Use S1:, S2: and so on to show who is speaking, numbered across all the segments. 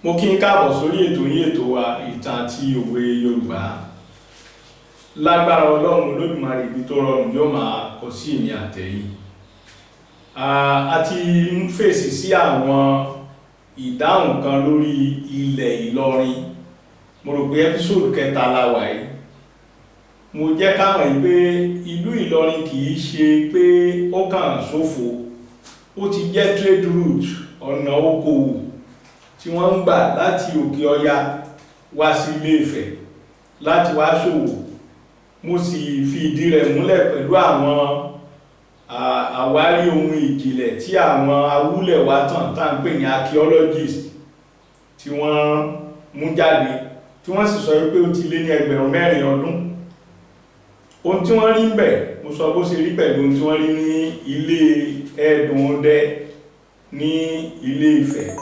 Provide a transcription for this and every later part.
S1: Mo kí n káàbọ̀ sórí ètò yín, ètò wa, ìtàn àti òwe Yorùbá. Lágbára Ọlọ́run Olódùmarè, ibi tó rọrùn yóò máa kọ sí èmi àtẹ̀yìn. A ti ń fèsì sí àwọn ìdáhùn kan lórí ilẹ̀ Ìlọrin. Mo rò pé episode kẹta la wà yìí. Mo jẹ́ ká mọ̀ yìí pé ìlú Ìlọrin kì í ṣe pé ó kàn ṣófo. Ó ti jẹ́ trade route, ọ̀nà okòwò tí wọ́n ń gbà láti òkè ọya wá sí Ilé Ifẹ̀ láti wá ṣòwò. Mo sì fi ìdí rẹ̀ múlẹ̀ pẹ̀lú àwọn àwárí ohun ìjìnlẹ̀ tí àwọn awúlẹ̀wátàn tá ń pè ní archaeologist tí wọ́n mú jáde, tí wọ́n sì sọ wípé ó ti lé ní 4000 ọdún. Ohun tí wọ́n rí ń bẹ̀, mo sọ bó ṣe rí pẹ̀lú ohun tí wọ́n rí ní ilé Ẹ̀dùn Ọdẹ ní Ilé Ifẹ̀.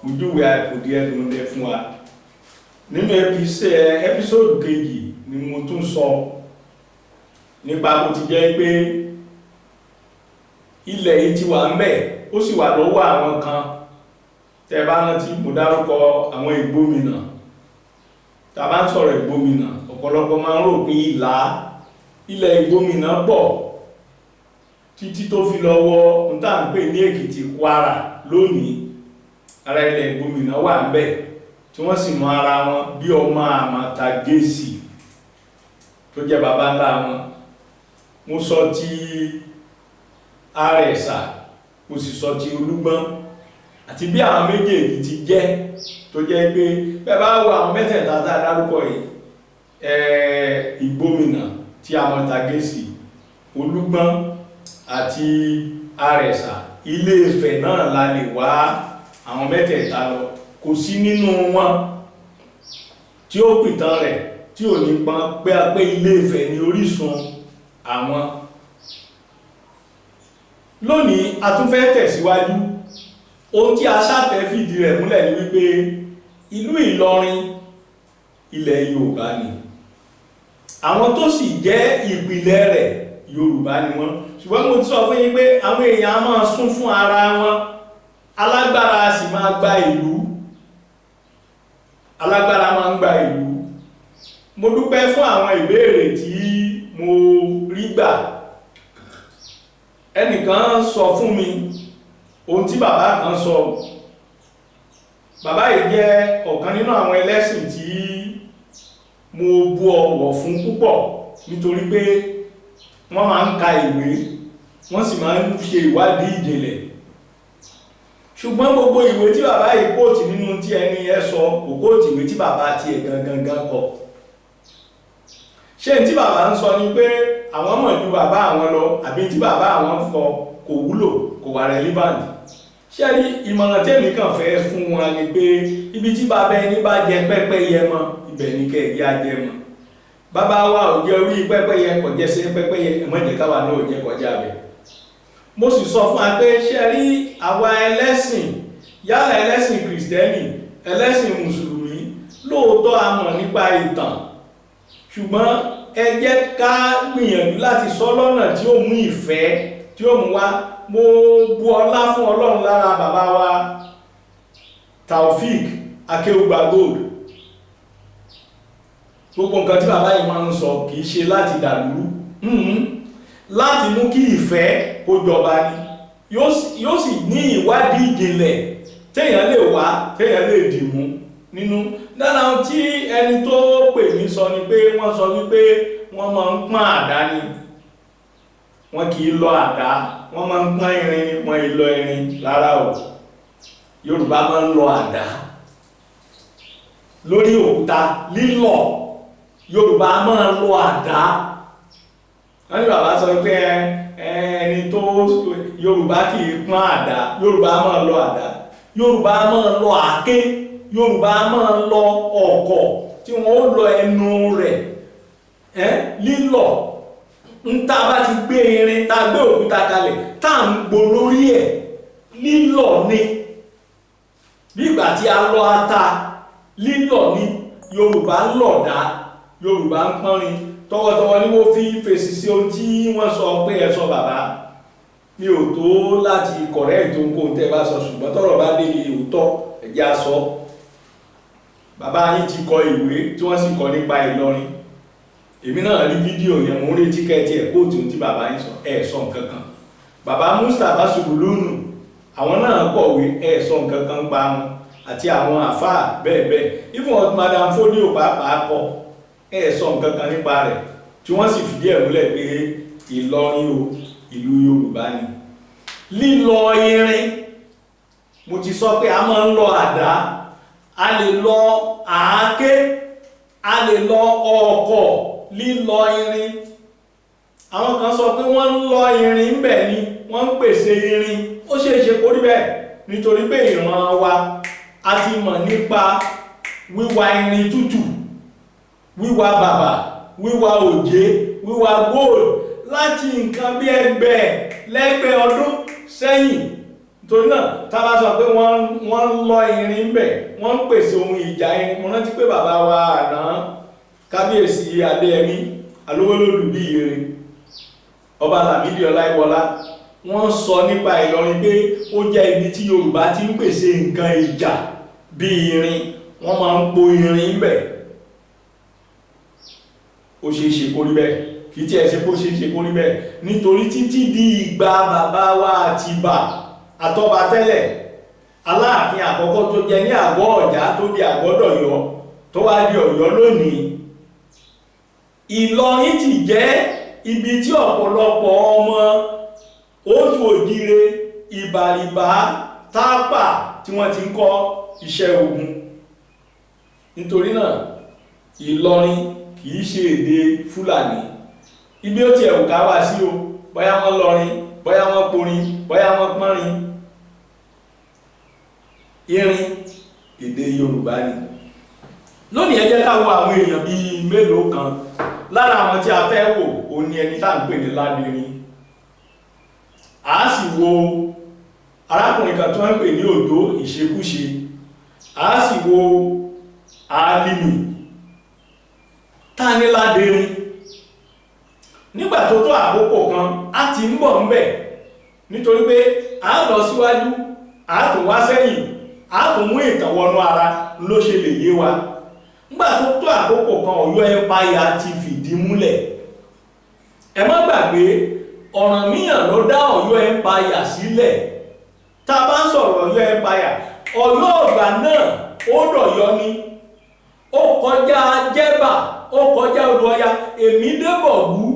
S1: Mo júwe àpòdí Ẹ̀dùn Ọdẹ fún wa nínú episode kejì ni. Mo tún sọ nípa bó ti jẹ́ pé ilẹ̀ yìí ti wà ń bẹ̀, ó sì wà lọ́wọ́ àwọn kan. Tẹ́ bá rántí, mo dárúkọ àwọn Ìgbómìnà. Tá a bá ń sọ̀rọ̀ Ìgbómìnà, ọ̀pọ̀lọpọ̀ máa ń rò pé ìlà ilẹ̀ Ìgbómìnà pọ̀ títí tó fi lọ wọ ohun tá à ń pè ní Èkìtì, Kwara lónìí. Ara ilẹ̀ Ìgbómìnà wà ń bẹ̀, tí wọ́n sì mọ ara wọn bí ọmọ Àmàtàgèsì tó jẹ́ baba ńlá wọn. Mo sọ ti Àrẹ̀sà, mo sì sọ ti Olúgbọ́n àti bí àwọn méjèèjì ti jẹ́, tó jẹ́ pé bẹ́ẹ̀ bá wo àwọn mẹ́tẹ̀ẹ̀ta tá a dárúkọ yìí, Ìgbómìnà tí Àmọ̀tàgèsì, Olúgbọ́n àti Àrẹ̀sà, Ilé Ifẹ̀ náà la lè wá àwọn mẹ́tẹ̀ẹ̀ta lọ. Kò sí nínú wọn tí ó pìtàn rẹ̀ tí ò ní pọn pé a pé Ilé Ifẹ̀ ní orísun àwọn. Lónìí, a tún fẹ́ tẹ̀síwájú. Ohun tí a ṣàfẹ́ fìdí rẹ̀ múlẹ̀ ni wípé ìlú Ìlọrin, ilẹ̀ Yorùbá ni. Àwọn tó sì jẹ́ ìpìlẹ̀ rẹ̀, Yorùbá ni wọ́n. Ṣùgbọ́n mo ti sọ fún yín pé àwọn èèyàn á máa sún fún ara wọn, alágbára sì máa gba ìlú, alágbára máa ń gba ìlú. Mo dúpẹ́ fún àwọn ìbéèrè tí mo rí gbà. Ẹnìkan sọ fún mi ohun tí bàbá kan sọ. Bàbá yìí jẹ́ ọ̀kan nínú àwọn ẹlẹ́sìn tí mo bu ọ̀wọ̀ fún púpọ̀, nítorí pé wọ́n máa ń ka ìwé, wọ́n sì máa ń ṣe ìwádìí ìjìnlẹ̀. Ṣùgbọ́n gbogbo ìwé tí bàbá yìí quote nínú tí ẹni ẹ sọ, kò quote ìwé tí bàbá tiẹ̀ gangan gan kọ. Ṣé tí bàbá ń sọ ni pé àwọn mọ̀ ju bàbá àwọn lọ, àbí tí bàbá àwọn kọ kò wúlò, kò wà relevant? Ṣé rí ìmọ̀ràn tèmi kàn fẹ́ fún wọn ni pé ibi tí bàbá ẹni bá jẹ pẹ́pẹ́yẹ mọ́, ibẹ̀ ni kẹ́ ẹ̀ yá jẹ mọ́. Bàbá wa ò jẹ orí pẹ́pẹ́yẹ, kò jẹ́ sí pẹ́pẹ́yẹ, ẹ má jẹ́ káwa náà ò jẹ́ kọjá bẹ̀. Mo sì sọ fún wa pé ṣé rí àwa ẹlẹ́sìn, yálà ẹlẹ́sìn Kìrìsìtẹ́nì, ẹlẹ́sìn Mùsùlùmí, lóòótọ́ a mọ̀ nípa ìtàn, ṣùgbọ́n ẹ jẹ́ ká gbìyànjú láti sọ lọ́nà tí ó mú ìfẹ́, tí ó mú wá. Mo bu ọlá fún Ọlọ́run lára bàbá wa Taofik Akéwùgbà Gold. Gbogbo nǹkan tí bàbá yìí máa ń sọ kì í ṣe láti dàlúrú, láti mú kí ìfẹ́ kó jọba ni. Yóò sì ní ìwádìí ìjìnlẹ̀ téèyàn lè wá, téèyàn lè dìmú nínú dára. Ohun tí ẹni tó pè mí sọ ni pé wọ́n sọ wípé wọ́n máa ń pọ́n àdá ni, wọ́n kì í lọ àdá, wọ́n máa ń pọ́n irin ni, wọ́n ì lọ irin. Rárá o, Yorùbá máa ń lọ àdá lórí òkúta lílọ̀. Yorùbá máa ń lọ àdá. Wọ́n ní bàbá sọ pé ẹni tó Yorùbá kì í pọ́n àdá. Yorùbá máa ń lọ àdá, Yorùbá máa ń lọ àáké, Yorùbá máa ń lọ ọ̀kọ̀ tí wọ́n ó lọ ẹnu rẹ̀ lílọ̀. Ń tá a bá ti gbé irin, tá a gbé òkúta kalẹ̀, tá à ń gbó lórí ẹ̀, lílọ̀ ni. Bí ìgbà tí a lọ ata, lílọ̀ ni. Yorùbá ń lọ̀dá, Yorùbá ń pọ́nrin. Tọwọ́tọwọ́ ni mo fi fèsì sí ohun tí wọ́n sọ pé ẹ sọ. Bàbá mi ò tó láti correct ohunkóhun tẹ́ bá sọ, ṣùgbọ́n tọ́rọ̀ bá débi òótọ́, ẹ jẹ́ á sọ. Bàbá yín ti kọ ìwé tí wọ́n sì kọ nípa Ìlọrin. Èmi náà rí fídíò yẹn, mò ń retí kẹ́ẹ̀tì ẹ̀ kóòtù tí bàbá yín sọ, ẹ̀ sọ nǹkan kan. Bàbá Mustapha Sùlùlùnù, àwọn náà kọ̀wé, ẹ̀ sọ nǹkan kan pa wọn àti àwọn àfáà bẹ́ẹ̀ bẹ́ẹ̀. Even Madam Fodio pàápàá kọ, ẹ̀ sọ nǹkan kan nípa rẹ̀, tí wọ́n sì fìdí ẹ̀ múlẹ̀ pé Ìlọrin o, ìlú Yorùbá ni. Lílọ irin, mo ti sọ pé a máa ń lọ àdá, a lè lọ àáké, a lè lọ ọkọ̀. Lílọ irin, àwọn kan sọ pé wọ́n ń lọ irin ń bẹ̀ ni, wọ́n ń pèsè irin. Ó ṣeé ṣe kó rí bẹ́ẹ̀, nítorí pé ìran wa a ti mọ̀ nípa wíwa irin tútù, wíwa bàbà, wíwa òjé, wíwa gold láti nǹkan bí ẹgbẹ́ lẹ́gbẹ́ ọdún sẹ́yìn. Nítorí náà, tá a bá sọ pé wọ́n ń lọ irin ń bẹ̀, wọ́n ń pèsè ohun ìjà irin. Mo rántí pé bàbá wa àná, Kábíyèsí Adéyẹmí Alówólódù bí irin, Ọba Lámídì Ọláìwọlá, wọ́n sọ nípa Ìlọrin pé ó jẹ́ ibi tí Yorùbá ti ń pèsè nǹkan ìjà bí irin, wọ́n máa ń po irin ń bẹ̀. Ó ṣeé ṣe kó rí bẹ́ẹ̀, kì í tiẹ̀ ṣe kó ṣeé ṣe kó rí bẹ́ẹ̀, nítorí títí di ìgbà bàbá wa Àtìbà àtọba tẹ́lẹ̀, Aláàfin àkọ́kọ́ tó jẹ ní àgọ́ Ọ̀já tó di Àgọ́dọ̀yọ́ tó wá di Ọ̀yọ́ lónìí, Ìlọrin ti jẹ́ ibi tí ọ̀pọ̀lọpọ̀ ọmọ Òtù Òjìire, Ìbàrìbà, Tápà tí wọ́n ti ń kọ́ iṣẹ́ ogun. Nítorí náà, Ìlọrin kì í ṣe èdè Fúlàní. Ibi ó ti ẹ̀wù ká wá sí o, bóyá wọ́n lọrin, bóyá wọ́n porin, bóyá wọ́n pọ́nrin, irin èdè Yorùbá ni. Lónìí, ẹ jẹ́ ká wo àwọn èèyàn bíi mélòó kan. Lára àwọn tí a fẹ́ wò ó ní ẹni tá à ń pè ní Ládìrín. A sì wo arákùnrin kan tí wọ́n ń pè ní Òjó Ìṣekúṣe. A sì wo Álímì. Ta ni Ládìrín? Nígbà tó tó àkókò kan, a ti ń bọ̀ ń bẹ̀, nítorí pé a lọ síwájú, a tún wá sẹ́yìn, a tún mú ìtàn wọnú ara ló ṣe lè yé wa. Nígbà tó tó àkókò kan, Ọ̀yọ́ Empire ti fìdí múlẹ̀. Ẹ má gbàgbé, Ọ̀rànmíyàn ló dá Ọ̀yọ́ Empire sílẹ̀. Tá a bá ń sọ̀rọ̀ Ọ̀yọ́ Empire, Ọ̀yọ́ ọ̀gbà náà ó dọ̀yọ́ ni, ó kọjá Jẹ́bà, ó kọjá odò Ọya. Èmi débọ̀gú,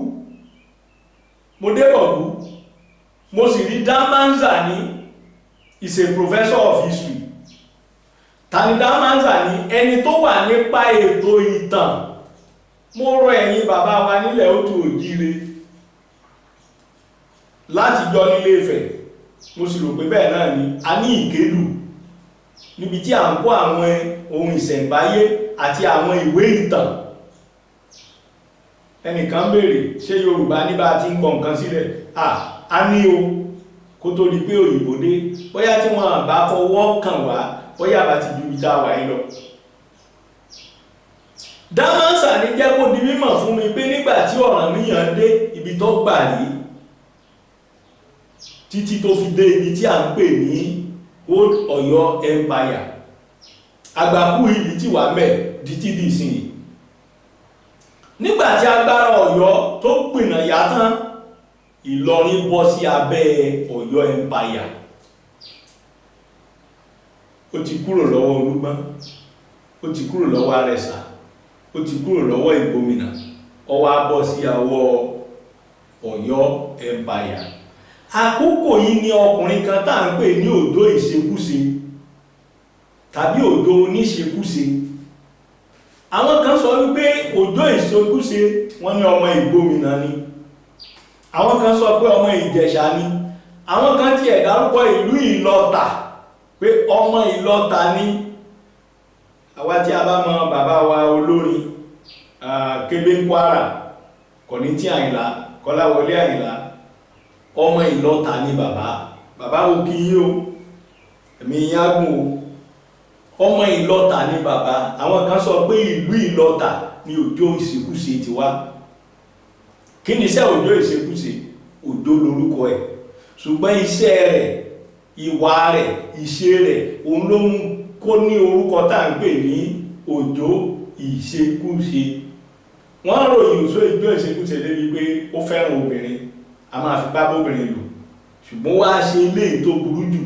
S1: mo débọ̀gú, mo sì rí Damanzani, is a professor of history. Tani Damanzani? Ẹni tó wà nípa ètò ìtàn. Mo rọ ẹ̀yin bàbá wa nílẹ̀ Òtù Òjíire láti jọ nílé Ifẹ̀, mo sì rò pé bẹ́ẹ̀ náà ni a ní Ìkédù, níbi tí à ń kó àwọn ohun ìṣẹ̀ǹbáyé àti àwọn ìwé ìtàn. Ẹnìkan béèrè, ṣé Yorùbá ní bá a ti ń kọ nǹkan sílẹ̀? A ní o, kó tó di pé òyìnbó dé. Bóyá tí wọ́n bá fọwọ́ kàn wá, bóyá bá ti ju ibi tá a wà yìí lọ. Damanzani jẹ́ kó di mímọ̀ fún mi pé nígbà tí Ọ̀rànmíyàn dé, ibi tó gbà rí títí tó fi dé ibi tí à ń pè ní Old Ọ̀yọ́ Empire, àgbàkú ibi tí wà mẹ́ di tí di ìsìn. Nígbà tí agbára Ọ̀yọ́ tó pìnà yá tán, Ìlọrin bọ́ sí abẹ́ Ọ̀yọ́ Empire. Ó ti kúrò lọ́wọ́ Olúgbọ́n, ó ti kúrò lọ́wọ́ Àrẹ̀sà, ó ti kúrò lọ́wọ́ Ìgbòmìnà, ó wá bọ́ sí ọwọ́ Ọ̀yọ́ Empire. Àkókò yìí ni ọkùnrin kan tá à ń pè ní Òjó Ìṣekúṣe tàbí Òjó Oníṣekúṣe. Àwọn kan sọ wípé Òjó Ìṣekúṣe, wọ́n ní ọmọ Ìgbòmìnà ni, àwọn kan sọ pé ọmọ Ìjẹ̀ṣà ni, àwọn kan tiẹ̀ dárúkọ ìlú Ìlọta pé ọmọ Ìlọta ni. Àwa tí a bá mọ bàbá wa olórin Kébé Kwara, Kọ̀nítì Àyìnlá, Kọ́láwọlé Àyìnlá, ọmọ Ìlọta ni bàbá. Bàbá wo kí yín o, ẹ̀mí yín á gùn o. Ọmọ Ìlọta ni bàbá. Àwọn kan sọ pé ìlú Ìlọta ni Òjó Ìṣekúṣe ti wá. Kí ni iṣẹ́ Òjó Ìṣekúṣe? Òjó lorúkọ ẹ̀, ṣùgbọ́n iṣẹ́ rẹ̀, ìwà rẹ̀, ìṣe rẹ̀, òun ló mú kó ní orúkọ tá à ń pè ní Òjó ìṣekúṣe. Wọ́n ròyìn Òjó ìṣekúṣe débi pé ó fẹ́ràn obìnrin, a máa fi bá bóbìnrin lò, ṣùgbọ́n wá ṣe eléyìí tó burú jù,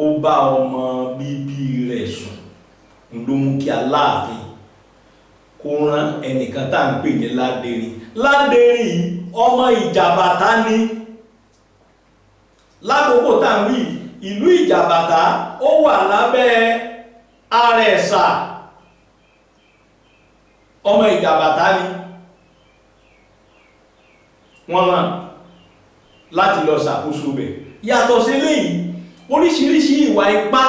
S1: ó bá ọmọ bíbí rẹ̀ sùn. Ló mú kí Aláàfin kó rán ẹnìkan tá à ń pè ní Ládẹrin. Ládẹrin yìí ọmọ Ìjàbàtà ni. Lákòókò tá à ń wí, ìlú Ìjàbàtà ó wà lábẹ́ Àrẹ̀sà. Ọmọ Ìjàbàtà ni wọ́n rán láti lọ ṣàkóso bẹ̀. Yàtọ̀ sí eléyìí, oríṣiríṣi ìwà ipá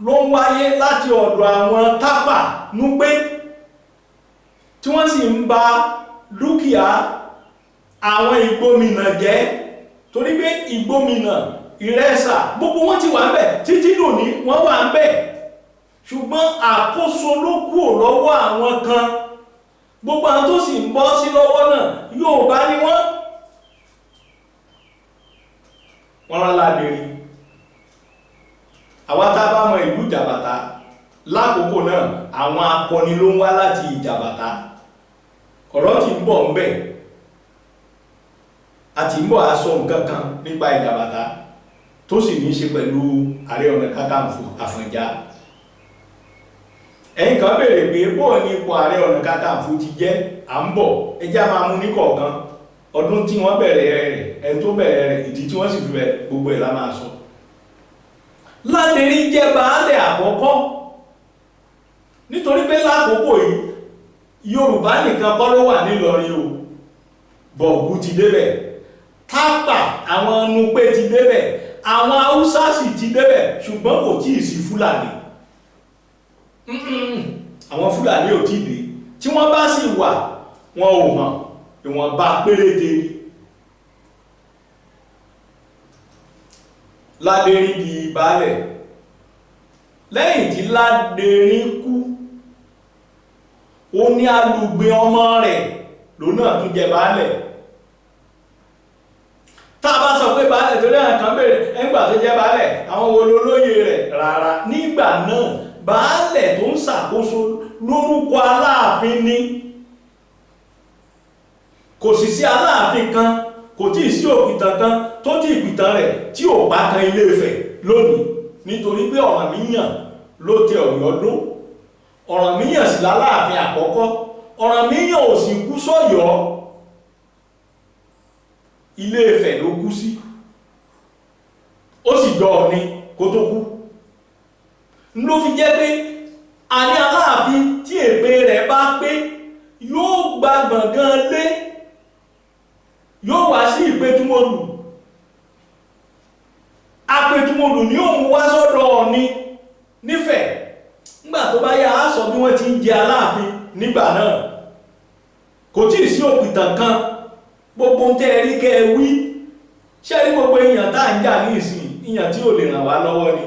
S1: ló ń wáyé láti ọ̀dọ̀ àwọn Tápà Núpé, tí wọ́n sì ń ba dúkìá àwọn Ìgbómìnà jẹ́, torí pé Ìgbómìnà, Ìrẹsà, gbogbo wọn ti wà ń bẹ̀ títí lónìí, wọ́n wà ń bẹ̀, ṣùgbọ́n àkóso ló kúrò lọ́wọ́ àwọn kan. Gbogbo àwọn tó sì ń bọ́ sí lọ́wọ́ náà, Yorùbá ni wọ́n. Wọ́n rán Ládẹrin. Àwa tá a bá mọ ìlú Ìjàbàtà lákòókò náà, àwọn akọni ló ń wá láti Ìjàbàtà. Ọ̀rọ̀ tí ń bọ̀ ń bẹ̀, a ti ń bọ̀ aṣọ nǹkan kan nípa Ìjàbàtà tó sì ní í ṣe pẹ̀lú Ààrẹ Ọ̀nà Kakanfò Àfọ̀njá. Ẹ̀yin kan béèrè pé bóò ní ipò Ààrẹ Ọ̀nà Kakanfò ti jẹ́. À ń bọ̀, ẹ jẹ́ á máa mú ní kọ̀ọ̀kan. Ọdún tí wọ́n bẹ̀rẹ̀ rẹ̀, ẹni tó bẹ̀rẹ̀ rẹ̀, ìdí tí wọ́n sì fi bẹ̀rẹ̀, gbogbo ẹ̀ la máa sọ. Ládẹrin jẹ́ baálẹ̀ àkọ́kọ́, nítorí pé lákòókò yìí Yorùbá nìkan kọ́ ló wà nílọrin o. Bọ̀gú ti débẹ̀, Tápà àwọn Núpé ti débẹ̀, àwọn Haúsá sì ti débẹ̀, ṣùgbọ́n kò tíì sí Fúlàní. Àwọn Fúlàní ò tíì dé. Tí wọ́n bá sì wà, wọn ò hàn, ìwọ̀nba péréte ni. Ládẹrin di baálẹ̀. Lẹ́yìn tí Ládẹrin kú, ó ní alùgbé ọmọ rẹ̀ lòun náà tún jẹ baálẹ̀. Tá a bá sọ pé baálẹ̀, torí àwọn kan béèrè ẹgbà tó jẹ baálẹ̀, àwọn wo lolóyè rẹ̀? Rárá, nígbà náà baálẹ̀ tó ń ṣàkóso lórúkọ Aláàfin ni. Kò sì sí Aláàfin kan, kò tí ì sí òpìtàn kan tó tí ìpìtàn rẹ̀ tí ò bá kan Ilé Ifẹ̀ lónìí, nítorí pé Ọ̀rànmíyàn ló tẹ Ọ̀yọ́ dó. Ọ̀rànmíyàn sì láláàfin àkọ́kọ́. Ọ̀rànmíyàn ò sì kú sọ́yọ́, Ilé Ifẹ̀ ló kú sí, ó sì jọ Ọọ̀ni kó tó kú. Ló fi jẹ́ pé àní Aláàfin tí èpè rẹ̀ bá pé yóò gba gbọ̀ngàn lé, yóò wá sí Ìpẹ̀tùmọ̀lù. Apẹ̀tùmọ̀lù ni ó mú wá sọ́dọ̀ Ọọ̀ni nífẹ̀ẹ́. Nígbà tó bá yá, á sọ bí wọ́n ti ń jẹ Aláàfin nígbà náà. Kò tí ì sí òpìtàn kan. Gbogbo ń tẹ́ ẹ rí kẹ́ ẹ wí, ṣé rí gbogbo èèyàn tá à ń jà ní ìsìn, èèyàn tí ò lè ràn wá lọ́wọ́ ni.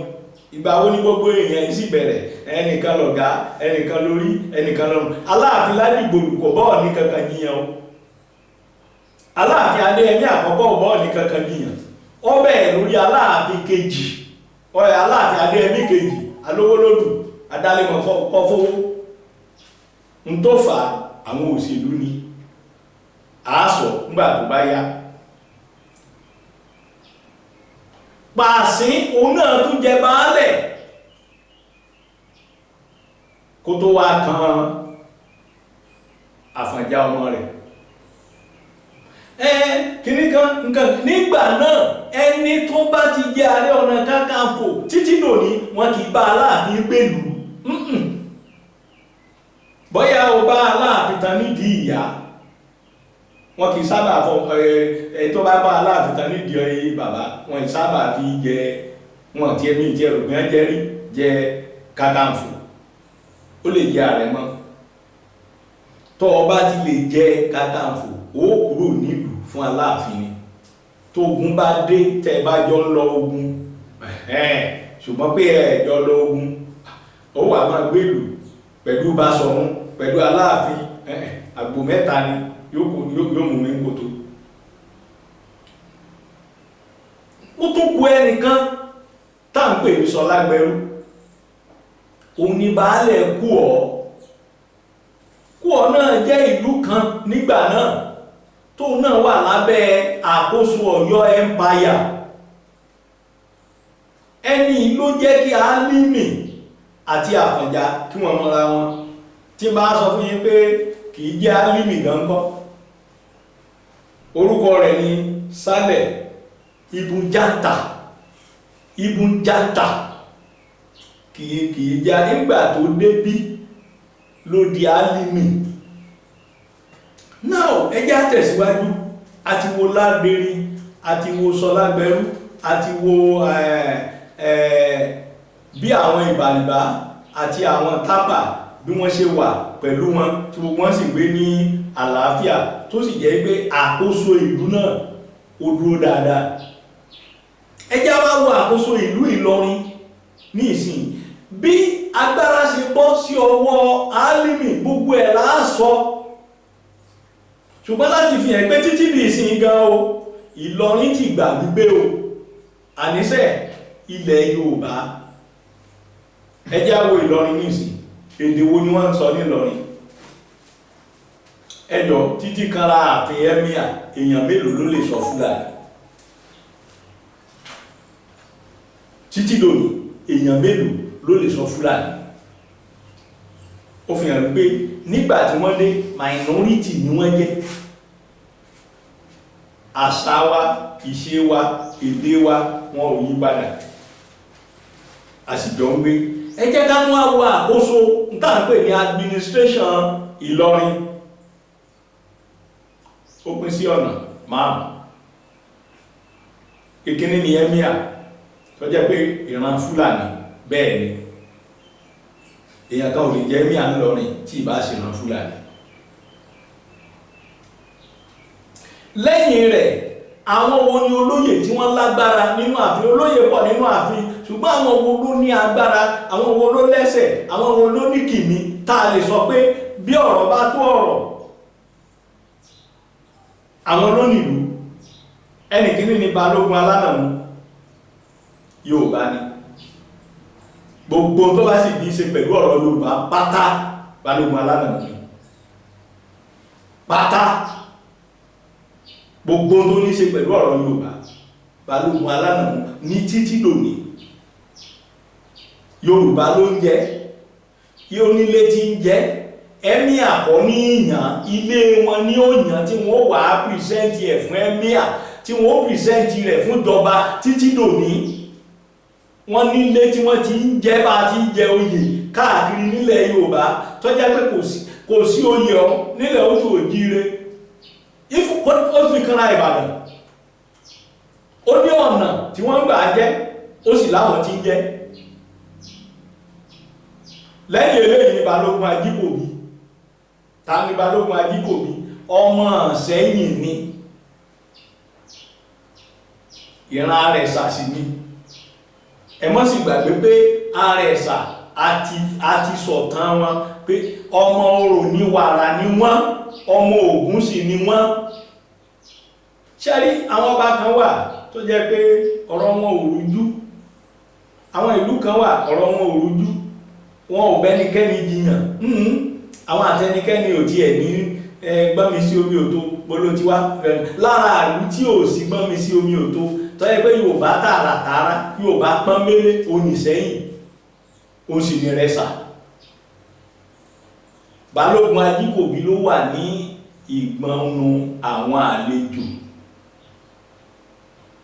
S1: Ìgbà wo ni gbogbo èèyàn yìí sì bẹ̀rẹ̀? Ẹnìkan lọ̀gá, ẹnìkan lórí, ẹnìkan lọ́rùn. Aláàfin Ládìgbòlù kò bá Ọọ̀ni kankan jiyàn o. Aláàfin Adéyẹmí àkọ́kọ́ ò bá Ọọ̀ni kankan jiyàn. Ó bẹ̀rẹ̀ lórí Aláàfin kejì, ọ̀rẹ́ Aláàfin Adéyẹmí kejì, Alówólódù, Adálémọ̀ kọ́fówó. N tó fà àwọn òṣèlú ni àásọ nígbà tó bá yá. Pàṣín òun náà tún jẹ baálẹ̀ kó tó wá kan Àfọ̀njá ọmọ rẹ̀. Kìíní kan nǹkan nígbà náà, ẹni tó bá ti jẹ Ààrẹ Ọ̀nà Kakanfò títí lónìí, wọn kì í bá Aláàfin gbèlú. Bóyá o bá Aláàfin tán nídìí ìyá, wọn kì í sábà fọ ẹ tó bá bá Aláàfin tán nídìí bàbá, wọn kì í sábà fi jẹ, wọn tiẹ̀ mí jẹ rògbìn jẹrí jẹ Kakanfò. Ó lè jẹ ààrẹ mọ́. Tó o bá ti lè jẹ Kakanfò, ó kúrò nílùú fún Aláàfin ni. Tógun bá dé, tẹ́ bá jọ ń lọ ogun, ṣùgbọ́n pé ẹ jọ lọ ogun, ó wà máa gbèlú pẹ̀lú Basọ̀run pẹ̀lú Aláàfin, àgbò mẹ́ta ni yóò mú mi kòtò. Ó tún kù ẹnìkan tá à ń pè ní Ṣọlágbẹrú. Òun ni baálẹ̀ kú ọ. Kúọ̀ náà jẹ́ ìlú kan nígbà náà tó náà wà lábẹ́ àkóso Ọ̀yọ́ Empire. Ẹni ló jẹ́ kí Álímì àti Àfọ̀njá kí wọ́n mọ́ra wọn. Tí bá sọ fún yín pé kì í jẹ́ Álímì gan kọ́, orúkọ rẹ̀ ni Sálẹ̀ Ibùnjáta. Ibùnjáta kì í jẹ́. Nígbà tó débí ló di Álímì. Now ẹ jẹ́ á tẹ̀síwájú. Àti wo Ládẹrin, àti wo Sọlágbẹrú, àti wo bí àwọn Ìbàrìbá àti àwọn Tápà bí wọ́n ṣe wà pẹ̀lú wọn, tí gbogbo wọn sì gbé ní àlàáfíà, tó sì jẹ́ pé àkóso ìlú náà ó dúró dáadáa. Ẹ jẹ́ wá wo àkóso ìlú Ìlọrin ní ìsìn, bí agbára ṣe bọ́ sí ọwọ́ Álímì, gbogbo ẹ̀ là á sọ. Ṣùgbọ́n láti fi hàn pé títí di ìsìn gan o, Ìlọrin ti gbà gbígbé o, àníṣe ilẹ̀ Yorùbá. Ẹ jẹ́ á wo Ìlọrin ní ìsìn, èdè wo ni wọ́n ń sọ ní Ìlọrin? Ẹjọ́ títí kanra ààfin emir, èèyàn mélòó ló lè sọ Fúlàní? Títí dòní, èèyàn mélòó ló lè sọ Fúlàní? Ó fi hàn pé nígbà tí wọ́n dé, minority ni wọ́n jẹ́. Àṣà wa, ìṣe wa, èdè wa, wọn ò yí padà, a sì jọ ń gbé. Ẹ jẹ́ ká tún wá wo àkóso tá à ń pè ní administration Ìlọrin. Ó pín sí ọ̀nà márùn. Ìkíní ni emir, tó jẹ́ pé ìran Fúlàní. Bẹ́ẹ̀ ni, èèyàn kan ò lè jẹ́ emir ńlọrin tí ìbá ṣe ìran Fúlàní. Lẹ́yìn rẹ̀, àwọn wo ni olóyè tí wọ́n lágbára nínú ààfin? Olóyè pọ̀ nínú ààfin, ṣùgbọ́n àwọn wo ló ní agbára, àwọn wo ló lẹ́sẹ̀, àwọn wo ló ní kìmí tá a lè sọ pé bí ọ̀rọ̀ bá tó ọ̀rọ̀, àwọn ló nílùú? Ẹnì kíní ni Balógun Alánàmú, Yorùbá ni. Gbogbo tó bá sì ní í ṣe pẹ̀lú ọ̀rọ̀ Yorùbá pátá, Balógun Alánàmú ni pátá. Gbogbo tó ní í ṣe pẹ̀lú ọ̀rọ̀ Yorùbá, Balógun Alánàmú ní títí dòní. Yorùbá ló ń jẹ́, onílé tí ń jẹ́ emir kọ́ ní ìyàn, ilé wọn ní òyàn tí wọ́n wà á present ẹ̀ fún emir, tí wọ́n present rẹ̀ fún ìjọba títí dòní. Wọ́n nílé tí wọ́n ti ń jẹ́ bá ti ń jẹ oyè káàkiri nílẹ̀ Yorùbá, tó jẹ́ pé kò sí oyè ọ̀ nílẹ̀ oṣù òjíire. Ó fi kanra Ìbàdàn, ó ní ọ̀nà tí wọ́n ń gbà jẹ́, ó sì láwọn tí ń jẹ́. Lẹ́yìn eléyìí ni Balógun Ajíkòbí. Ta ni Balógun Ajíkòbí? Ọmọ Ìṣẹ́yìn ni, ìran Àrẹ̀sà sì ni. Ẹ mọ́ sì gbàgbé pé Àrẹ̀sà àti sọ̀tàn wọn pé ọmọ orò ní wàrà ni wọ́n, ọmọ Ògún sì ni wọ́n. Ṣẹ́rí àwọn ọba kan wà tó jẹ́ pé ọ̀rọ̀ wọn ò rújú, àwọn ìlú kan wà ọ̀rọ̀ wọn ò rújú, wọn ò bẹ́nikẹ́ni jiyàn, àwọn àtẹnikẹ́ni ò tiẹ̀ ní gbọ́nmi sí omi òtó bolo ti wá. Lára àlú tí ò sí gbọ́nmi sí omi òtó, tó yẹ pé Yorùbá tààràtààrà, Yorùbá pọ́nbélé, oníṣẹ́yìn ó sì ní Rẹ́sà. Balógun Ajíkòbí ló wà ní ìgbọnnu àwọn àlejò,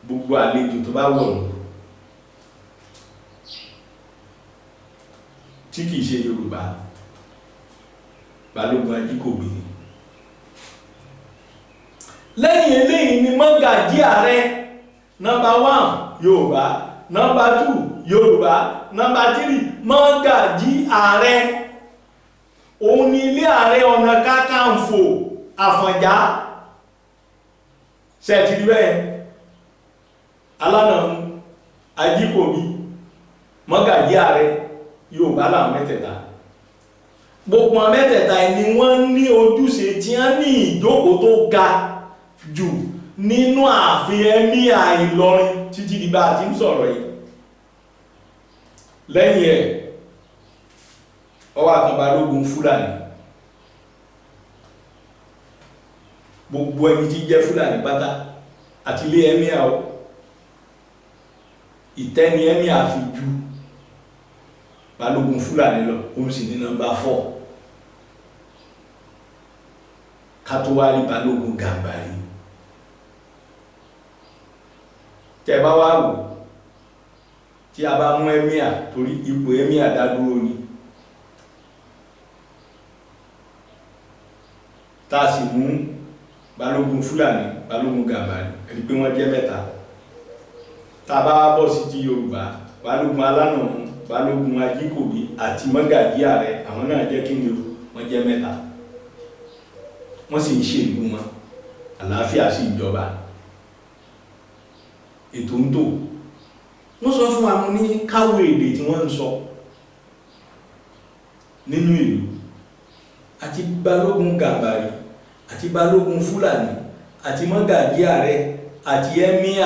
S1: gbogbo àlejò tó bá wọ̀lú tí kìí ṣe Yorùbá, Balógun Ajíkòbí. Lẹ́yìn eléyìí ni Mọ́gàjí ààrẹ, number 1 Yorùbá, number 2 Yorùbá, number 3 Mọ́gàjí ààrẹ. Òun ni ilé Ààrẹ Ọ̀nà Kakanfò Àfọ̀njá. Ṣe ti rí bẹ́ẹ̀? Alánàmú, Ajíkòbí, Mọ́gàjí ààrẹ, Yorùbá làwọn mẹ́tẹ̀ẹ̀ta. Gbogbo àwọn mẹ́tẹ̀ẹ̀ta ni wọ́n ní ojúṣe tí wọ́n ní ìjókòó tó ga jù nínú ààfin emir Ìlọrin títí di bá a ti ń sọ̀rọ̀ yìí. Lẹ́yìn ẹ̀, ó wá kan Balógun Fúlàní. Gbogbo ẹni tí jẹ́ Fúlàní pátá àti ilé emir o, ìtẹ́ni emir fi ju Balógun Fúlàní lọ, òun sì ní nọ́mbà 4. Ká tó wá rí Balógun Gàmbàrí. Tẹ́ bá wá wò, tí a bá mú emir, torí ipò emir dádúró ni, tá a sì mú Balógun Fúlàní, Balógun Gàmbàrí, ẹni pé wọ́n jẹ́ mẹ́ta. Tá a bá wá bọ̀ sí ti Yorùbá, Balógun Alánàmú, Balógun Ajíkòbí àti Mọ́gàjí Ààrẹ, àwọn náà jẹ́ kí ni o, wọ́n jẹ́ mẹ́ta. Wọ́n sì ń ṣèlú wọn, àlàáfíà sì ń jọba, ètò ń tò. Wọ́n sọ fún wa, mo ní káwé èdè tí wọ́n ń sọ nínú ìlú, àti Balógun Gàmbàrí àti Balógun Fúlàní àti Mọ́gàjí Ààrẹ àti emir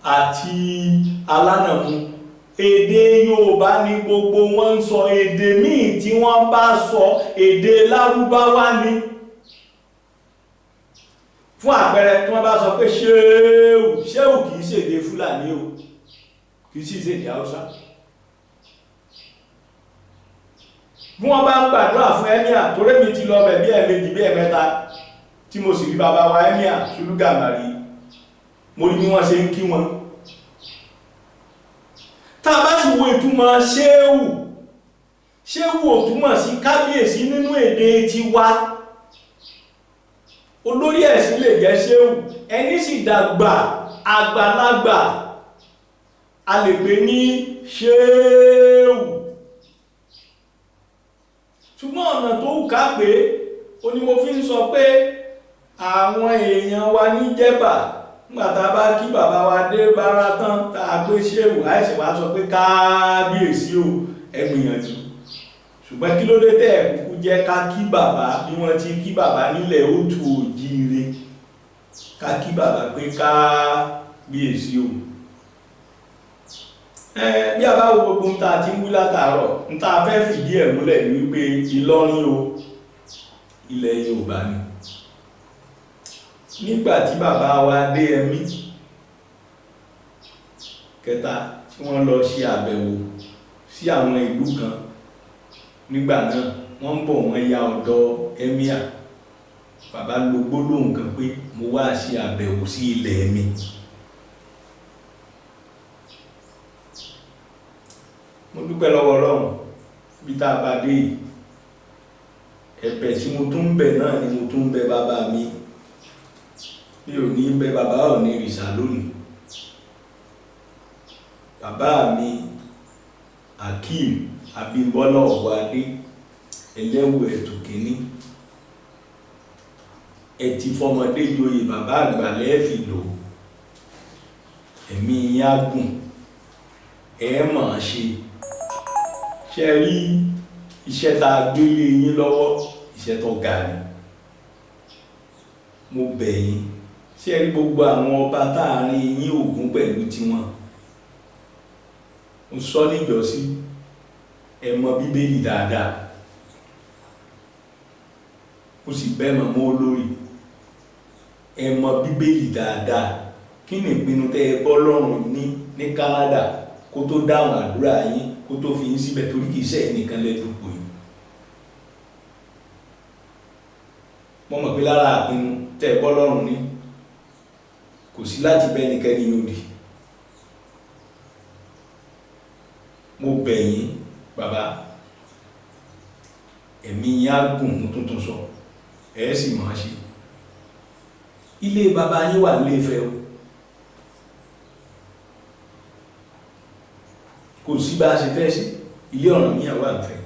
S1: àti Alánàmú, èdè Yorùbá ní gbogbo wọn ń sọ. Èdè míì tí wọ́n bá sọ, èdè Lárúbáwá ni. Fún àpẹẹrẹ, tí wọ́n bá sọ pé ṣéwù, ṣéwù kìí ṣèdè Fúlàní o, kìí sì ṣèdè Haúsá. Bí wọ́n bá ń gbàdúrà fún emir, torí mi ti lọ bẹ̀ bí ẹ̀ẹ̀mejì bí ẹ̀ẹ̀mẹ́ta tí mo sì rí bàbá wa emir Sùlù Gàmbàrí, mo rí bí wọ́n ṣe ń kí wọn. Tá a bá sì wo ìtumọ̀ ṣéwù, ṣéwù ò túmọ̀ sí kábíyèsí nínú èdè tiwa. Olórí ẹ̀sìn lè jẹ́ ṣéwù, ẹni sì dàgbà àgbàlagbà a lè pè ní ṣéwù. Ṣùgbọ́n ọ̀nà tó wù ká pé ó ní mo fi ń sọ pé àwọn èèyàn wa ní Jẹ́bà, nígbà tá a bá kí bàbá wa dé bára tán, tá a pé ṣéwù, àìsàn wa sọ pé kábíyèsí o, ẹ gbìyànjú. Ṣùgbọ́n kí ló dé tẹ́ ẹ̀ kúkú jẹ́ ká kí bàbá bí wọ́n ti kí bàbá nílẹ̀ òtù òjíire, ká kí bàbá pé kábíyèsí o. Bí a bá wo gbogbo ń ta ti ń wí látàárọ̀, ń ta fẹ́ fìdí ẹ̀ múlẹ̀ ní wípé Ìlọrin o, ilẹ̀ Yorùbá ni. Nígbà tí bàbá wa Adéyẹmí kẹta tí wọ́n lọ ṣe àbẹ̀wò sí àwọn ìlú kan nígbà náà, wọ́n ń bọ̀, wọ́n ya ọ̀dọ̀ emir. Bàbá lo gbólóhùn kan pé mo wá ṣe àbẹ̀wò sí ilẹ̀ mi. Mo dúpẹ́ lọ́wọ́ Ọlọ́run bí tá a bá dé yìí. Ẹ̀bẹ̀ tí mo tún ń bẹ̀ náà ni mo tún ń bẹ̀ bàbá mi. Mi ò ní bẹ̀ bàbá Ọọ̀ni ìrìṣà lónìí. Bàbá mi Akeem Abímbọ́lá Ọ̀wọ́adé, ẹlẹ́wù ẹ̀tù kínní, ẹ ti fọmọdé joyè bàbá àgbà lẹ́ẹ̀fì lò, ẹ̀mí yín á gùn, ẹ mọ̀ ọ́n ṣe. Ṣe rí iṣẹ́ tá a gbé lé yín lọ́wọ́, iṣẹ́ tó ga ni. Mo bẹ̀ yín, ṣe rí gbogbo àwọn ọba táàrin yín Ògún pẹ̀lú tiwọn. Mo sọ níjọ́sí, ẹ mọ Bíbélì dáadáa. Mo sì bẹ́ mọ̀mọ́ olórí, ẹ mọ Bíbélì dáadáa. Kí ni ìpinnu tẹ́ ẹ bọ́ lọ́rùn ní Canada kó tó dáhùn àdúrà yín, kó tó fi yín síbẹ̀, torí kìí ṣe ẹnìkan lẹ́dùnkù yìí. Mo mọ̀ pé lára àpinnu tẹ́ ẹ bọ́ lọ́rùn ní kò sí láti bẹ́ ẹnikẹ́ni yóò di. Mo bẹ̀ yín bàbá, ẹ̀mí yín á gùn, mo tuntun sọ, ẹ̀ sì máa ṣe. Ilé bàbá yín wà nílé Ifẹ̀ o. Kò sí bá a ṣe fẹ́ ṣe, ilé Ọ̀rànmíyàn wà nífẹ̀.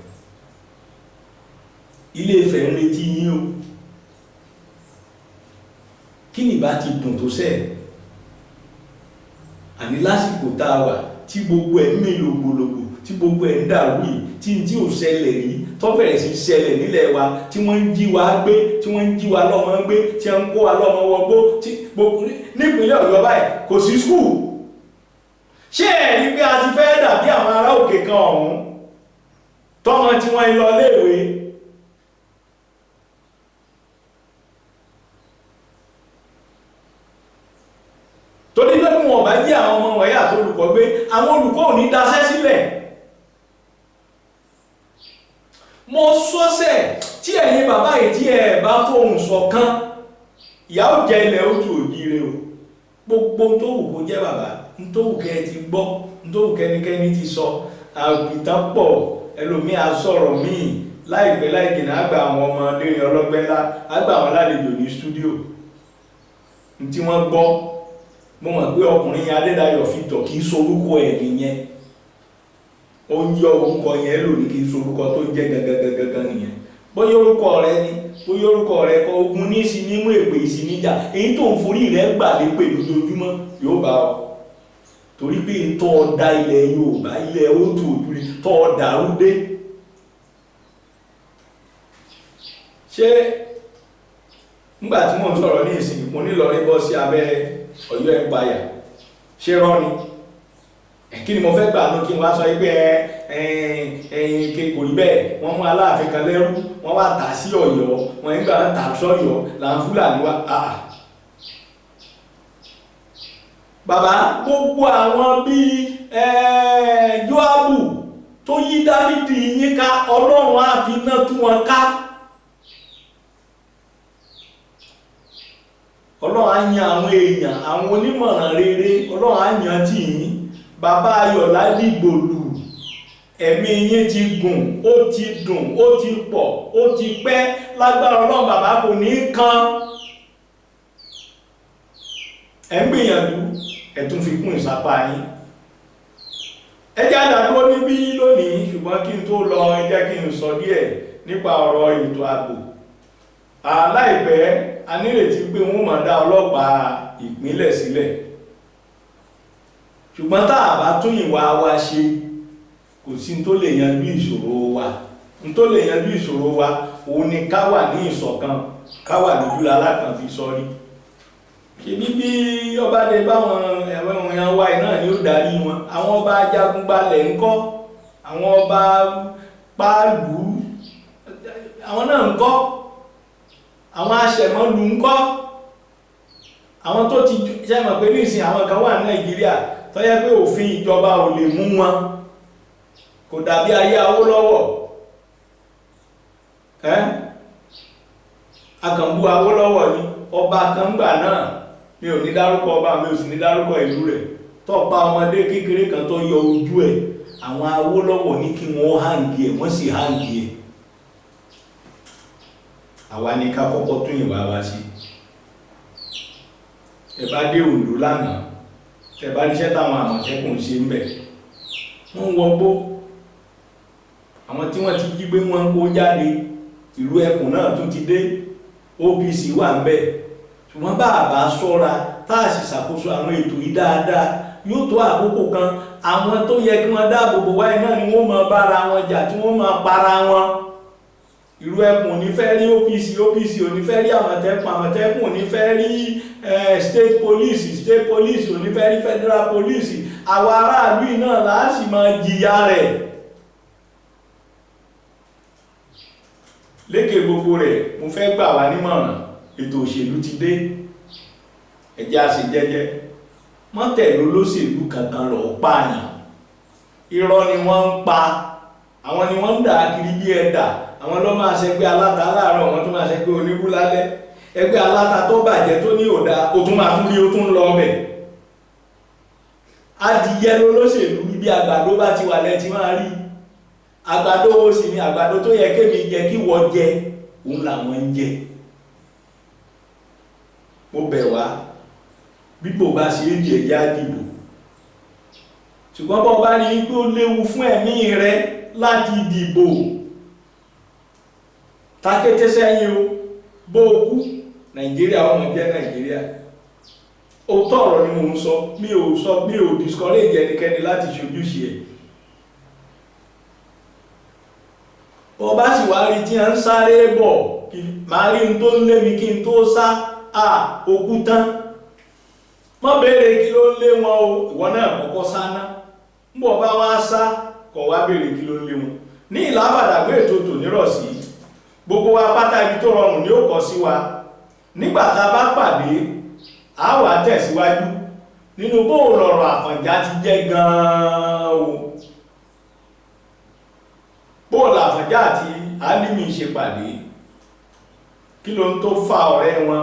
S1: Ilé Ifẹ̀ ń retí yín o. Kí ni bá ti dùn tó sẹ́ẹ̀? Àní lásìkò tá a wà tí gbogbo ẹ̀ ń mì lògbòlògbò, tí gbogbo ẹ̀ ń dàrú yìí, tí ò ṣẹlẹ̀ rí, tó bẹ̀rẹ̀ sí ṣẹlẹ̀ nílẹ̀ wa, tí wọ́n ń jí wa gbé, tí wọ́n ń jí wa lọ́mọ gbé, tí wọ́n ń kó wa lọ́mọ wọgbó, tí gbogbo nípínlẹ̀ Ọ̀yọ́ báyìí kò sí skul. Ṣé ẹ̀ rí pé a ti fẹ́ dàbí àwọn ará òkè kan ọ̀hún tọ́mọ tí wọ́n ń lọ léèwé? jí àwọn ọmọ wọ̀nyí àti olùkọ́ gbé, àwọn olùkọ́ ò ní daṣẹ́ sílẹ̀. Mo sọ́sẹ̀ tí ẹ̀yin bàbá yìí tí ẹ bá fohùn ṣọ̀kan, ìyà ó jẹ ilẹ̀ ó tu òjíire o. Gbogbo tó wù kó jẹ́ bàbá, tó wù kẹ́ ẹ ti gbọ́, tó wù kẹ́nikẹ́ni ti sọ, àbìtán pọ̀, ẹlòmíì á sọ̀rọ̀ míì láìpẹ́ láì jìnnà, àgbà àwọn ọmọ lérin ọlọ́gbẹ́ ńlá, àgbà àwọn lálejò ní stúdíò tí wọ́n gbọ́. Mo mọ̀ pé ọkùnrin Adédayọ̀ Victor kì í sorúkọ ẹ̀ nìyẹn, ó ń yọ orúkọ yẹn lò ní, kì í sorúkọ tó ń jẹ́ gangan nìyẹn. Bóyá orúkọ rẹ ni, bóyá orúkọ rẹ kọ, ogun ní sí nímú èpè sí níjà, èyí tó ń forí rẹ gbà lépè lójoojúmọ́ yóò bá ọ, torí pé ń tọ́ ọ da ilẹ̀ Yorùbá, ilẹ̀ òtù òjúri tọ́ ọ dàrú dé. Ṣé nígbà tí mò ń sọ̀rọ̀ ní ìsìn, mo ní Ìlọrin bọ́ sí abẹ́ Ọ̀yọ́ Empire, ṣé rọ́ ni? Kí ni mo fẹ́ gbà ní kí n wá sọ pé ẹ̀yìn kò rí bẹ́ẹ̀, wọ́n mú Aláàfin kan lẹ́rú, wọ́n wá tà sí Ọ̀yọ́, wọ́n ń gbà tà sọ́yọ́ là ń Fúlàní wá. Bàbá, gbogbo àwọn bíi Jóábù tó yí Dáfídì yín ká, Ọlọ́run á fi iná tú wọn ká. Ọlọ́run á yan àwọn èèyàn, àwọn onímọ̀ràn rere, Ọlọ́run á yan tì yín. Bàbá Ayọ̀lá Dìgbòlù, ẹ̀mí yín ti gùn, ó ti dùn, ó ti pọ̀, ó ti pẹ́, lágbára Ọlọ́run bàbá kò ní í kan. Ẹ̀ ń gbìyànjú, ẹ̀ tún fi kún ìsapá yín. Ẹ jẹ́ àdàdúró níbí lónìí, ṣùgbọ́n kí n tó lọ, ẹ jẹ́ kí n sọ díẹ̀ nípa ọ̀rọ̀ ètò ààbò. Láìpẹ́, a nírètí pé wọ́n máa dá ọlọ́pàá ìpínlẹ̀ sílẹ̀, ṣùgbọ́n tá a bá tún ìwà wa ṣe, kò sí tó lè yanjú ìṣòro wa. N tó lè yanjú ìṣòro wa òun ni ká wà ní ìṣọ̀kan, ká wà lójú lalákan fi sọrí. Ṣebí bí ọba dé báwọn ẹ̀wọ̀n èèyàn wa náà ni ó darí wọn. Àwọn ọba ajagunbalẹ̀ ńkọ́, àwọn ọba páàlú àwọn náà ńkọ́, àwọn aṣẹ̀mọ́lù ńkọ́, àwọn tó ti ṣe mọ̀ pé nísìn àwọn kan wà ní Nàìjíríà tó yẹ pé òfin ìjọba ò lè mú wọn, kò dàbí ayé Awólọ́wọ̀. Akànbú Awólọ́wọ̀ ni ọba kan gbà náà, mi ò ní dárúkọ ọba, mi ò sì ní dárúkọ ìlú rẹ̀, tó pa ọmọdé kékeré kan tó yọ ojú ẹ̀, àwọn Awólọ́wọ̀ ní kí wọ́n hàǹgì ẹ̀, wọ́n sì hàǹgì ẹ̀. Àwa ni ká kọ́kọ́ tún ìwà wa ṣe. Ẹ bá dé Oǹdó lánàá, tẹ bá ríṣẹ́ táwọn Àmọ̀tẹ́kùn ṣe ń bẹ̀, wọ́n wọgbó, àwọn tí wọ́n ti jí gbé wọ́n kó jáde, ìlú ẹkùn náà tún ti dé, OPC wà ń bẹ̀. Ṣùgbọ́n bá a bá ṣọ́ra, tá a sì ṣàkóso àwọn ètò yìí dáadáa, yóò tó àkókò kan àwọn tó yẹ kí wọ́n dáàbò bò wáyé náà ni wọ́n máa bára wọn jà, tí wọ́n máa para wọn. Ìlú ẹkùn ò ní fẹ́ rí OPC, OPC ò ní fẹ́ rí Àmọ̀tẹ́kùn, Àmọ̀tẹ́kùn ò ní fẹ́ rí state police, state police ò ní fẹ́ rí federal police. Àwa aráàlú yìí náà là á sì máa jìyà rẹ̀. Lékè gbogbo rẹ̀, mo fẹ́ gbà wá nímọ̀ràn, ètò òṣèlú ti dé, ẹ jẹ́ á ṣe jẹ́jẹ́, má tẹ̀lé olóṣèlú kankan lọ pààyàn. Irọ́ ni wọ́n ń pa, àwọn ni wọ́n ń dà kiri bí ẹ̀dà, àwọn ló máa ṣẹgbẹ́ aláta láàárọ̀, wọ́n tún máa ṣẹgbẹ́ oníbú lálẹ́. Ẹgbẹ́ aláta tó bàjẹ́ tó ní òdà, ó tún máa tún rí, ó tún lọ ọbẹ̀. Adìyẹ lolóṣèlú, ibi àgbàdo bá ti wà lẹ́ ti máa rí. Àgbàdo wo sì ni àgbàdo tó yẹ kémi jẹ kí wọ́n jẹ, òun làwọn ń jẹ. Mo bẹ̀ wá, bíbò bá ṣe é di ẹ̀já dìbò, ṣùgbọ́n bọ́ bá rí i pé ó léwu fún ẹ̀mí rẹ láti dìbò, takété sẹ́yìn o, bó o kú, Nàìjíríà ọmọ jẹ́ Nàìjíríà. Òótọ́ ọ̀rọ̀ ni mò ń sọ, mi ò sọ, mi ò discourage ẹnikẹ́ni láti ṣojúṣe ẹ̀. Bọ́ bá sì wá rí tí a ń sáré bọ̀, màá rí n tó ń lé mi kí n tó sá, à òkú tán. Má béèrè kí ló ń lé wọn o, ìwọ náà kọ́kọ́ sá ná. Ń bọ̀ bá wá sá, kọ̀ wá béèrè kí ló ń lé wọn. Ní ìlàbàdàgbé ètò tònírọ̀ sí, gbogbo wa pátá ibi tó rọrùn ni ó kọ sí wa. Nígbà tá a bá pàdé, a wà tẹ̀síwájú. Nínú bó lọ̀rọ̀ Àfọ̀njá ti jẹ́ gan-an o, bó làfọ̀njá àti Álímì ṣe pàdé, kí ló ń tó fa ọ̀rẹ́ wọn,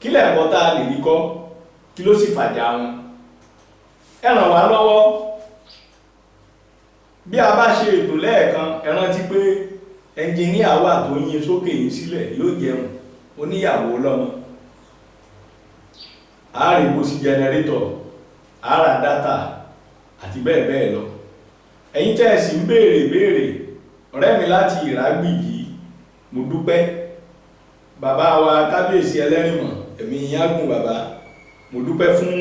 S1: kí lẹ̀kọ́ tá a lè rí kọ́, kí ló sì fàjà wọn? Ẹ ràn wá lọ́wọ́. Bí a bá ṣe ètò lẹ́ẹ̀kan, ẹ rántí pé ẹnjìníà wà tó ń yin sókè yín sílẹ̀, yóò jẹun, oníyàwó lọ́mọ, àárẹ̀ epo sí jẹnẹrétọ̀, àárà dátà àti bẹ́ẹ̀ bẹ́ẹ̀ lọ. Ẹ̀yin tẹ́ ẹ sì ń béèrè béèrè, ọ̀rẹ́ mi láti Ìrágbìjí, mo dúpẹ́. Bàbá wa kábíyèsí ẹlẹ́rìnmọ̀, ẹ̀mí yín á gùn bàbá, mo dúpẹ́ fún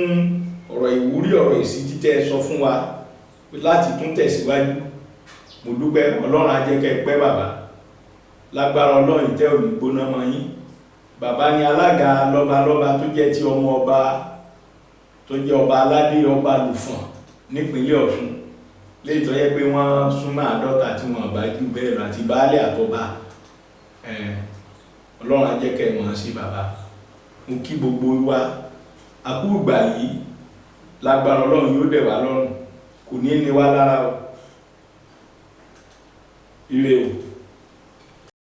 S1: ọ̀rọ̀ ìwúrí, ọ̀rọ̀ ìsí títẹ́ ẹ sọ fún wa láti tún tẹ̀síwájú. Mo dúpẹ́, Ọlọ́run á jẹ́ kẹ́ ẹ pẹ́ bàbá, lágbára Ọlọ́run ìtẹ́ ò ní gbóná mọ́ yín. Bàbá ni alága lọ́balọ́ba tó jẹ́ ti ọmọ ọba tó jẹ́ ọba aládé ọba lùfọ̀n nípínlẹ̀ Ọ̀ṣun, léyìí tó yẹ pé wọ́n súnmọ́ 50 tí wọ́n bá jù bẹ́ẹ̀ lọ, àti baálé àtọba. Ọlọ́run á jẹ́ kẹ́ ẹ mọ̀ sí bàbá. Mo kí gbogbo wa akú ìgbà yìí, lágbára Ọlọ́run yóò dẹ̀ wá lọ́rùn, kò ní ní wá lára o. Ire o.